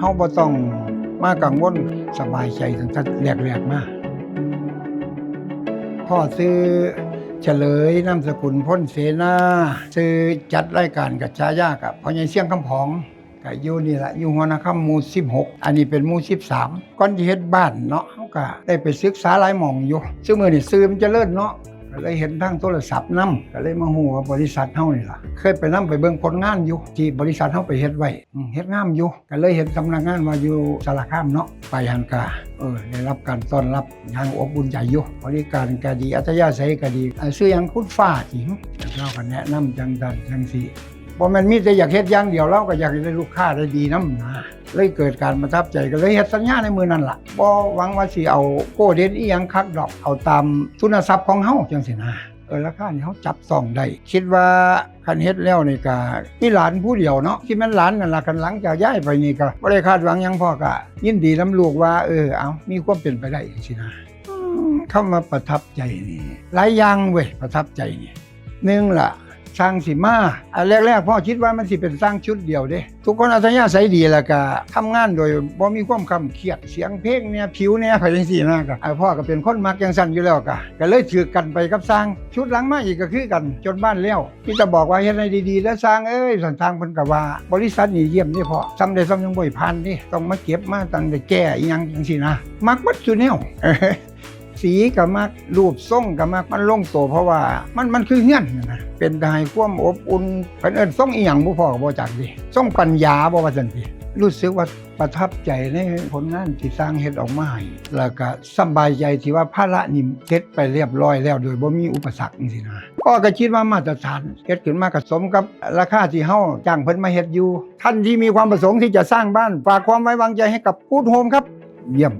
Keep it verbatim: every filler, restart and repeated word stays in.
เฮาบ่ต้องมากังวล สบายใจตั้งแต่แรกๆมา พ่อชื่อเฉลย นามสกุลพลเสนา ชื่อจัดรายการกับฉายากับพ่อใหญ่เสียงคำผอง ก็อยู่นี่ละ อยู่หัวนาคำหมู่สิบหก อันนี้เป็นหมู่สิบสาม ก่อนสิเฮ็ดบ้านเนาะ เฮาก็ได้ไปศึกษาหลายหม่องอยู่ ซุมื้อนี้สื่อมันเจริญเนาะ ก็เลยเห็นทางโทรศัพท์นำ ก็เลยมาฮู้ว่าบริษัทเฮานี่ล่ะ เคยไปนำไปเบิ่งผลงานอยู่ ที่บริษัทเฮาไปเฮ็ดไว้ อืม เฮ็ดงามอยู่ ก็เลยเห็นสำนักงานว่าอยู่สารคามเนาะ ไปหั้นก็ เออ ได้รับการต้อนรับอย่างอบอุ่นใจอยู่ บริการก็ดี อัธยาศัยก็ดี เอ่อ ชื่อหยัง คุณฟ้าติ เฮาก็แนะนำจังซั่นจังซี่ บ่แม่นมีแต่อยากเฮ็ดอย่างเดียว ลาวก็อยากได้ลูกค้าได้ดีนำนะ เลยเกิดการประทับใจ ก็เลยเฮ็ดสัญญาในมื้อนั้นล่ะ บ่หวังว่าสิเอาโก้เด่นอีหยังคักดอก เอาตามทุนทรัพย์ของเฮาจังซี่นะ เออ ราคานี่เฮาจับต้องได้ คิดว่าคันเฮ็ดแล้วนี่ก็มีหลานผู้เดียวเนาะ ที่แม่นหลานนั่นล่ะ คันหลังจากย้ายไปนี่ก็บ่ได้คาดหวังหยัง พ่อก็ยินดีนำลูกว่า เออ เอา มีความเป็นไปได้จังซี่นะ อืม คำว่าประทับใจนี่ หลายอย่างเว้ย ประทับใจนี่ หนึ่งล่ะ ช่างสิมา อันแรกๆ พ่อคิดว่ามันสิเป็นช่างชุดเดียวเด้ ทุกคนอัธยาศัยดี แล้วก็ทำงานโดยบ่มีความคร่ำเครียด เสียงเพลงเนี่ย ผิวเนี่ย ไปจังซี่นะ ก็ อ่า พ่อก็เป็นคนมักจังซั่นอยู่แล้ว ก็ ก็เลยถือกันไปกับช่าง ชุดหลังมาอีกก็คือกัน จนบ้านแล้ว มีแต่บอกว่าเฮ็ดให้ดีๆ แล้วช่างเอ้ย ซั่น ช่างเพิ่นก็ว่า บริษัทนี่เยี่ยมเด้พ่อ ซ่ำได้ซ่ำยังบ่ให้ผ่านเด้ ต้องมาเก็บมาตั้งแต่แก้อีหยังจังซี่นะ มักหมดซุแนว สีก็มัก รูปทรงก็มัก มันลงตัว เพราะว่ามัน มันคือเฮือนนั่นนะ เป็นตาให้ความอบอุ่น เพิ่นเอิ้นทรงอีหยังบ่ พ่อก็บ่จักเด้ ทรงปัญญาบ่ ว่าซั่นติ รู้สึกว่าประทับใจในผลงานที่ช่างเฮ็ดออกมาให้ แล้วก็สำบายใจที่ว่าภาระนี่เสร็จไปเรียบร้อยแล้ว โดยบ่มีอุปสรรคจังซี่นะ พ่อก็คิดว่ามาตรฐาน เฮ็ดขึ้นมาก็สมกับราคาที่เฮาจ้างเพิ่นมาเฮ็ดอยู่ ท่านที่มีความประสงค์ที่จะสร้างบ้าน ฝากความไว้วางใจให้กับกู๊ดโฮมครับ เยี่ยม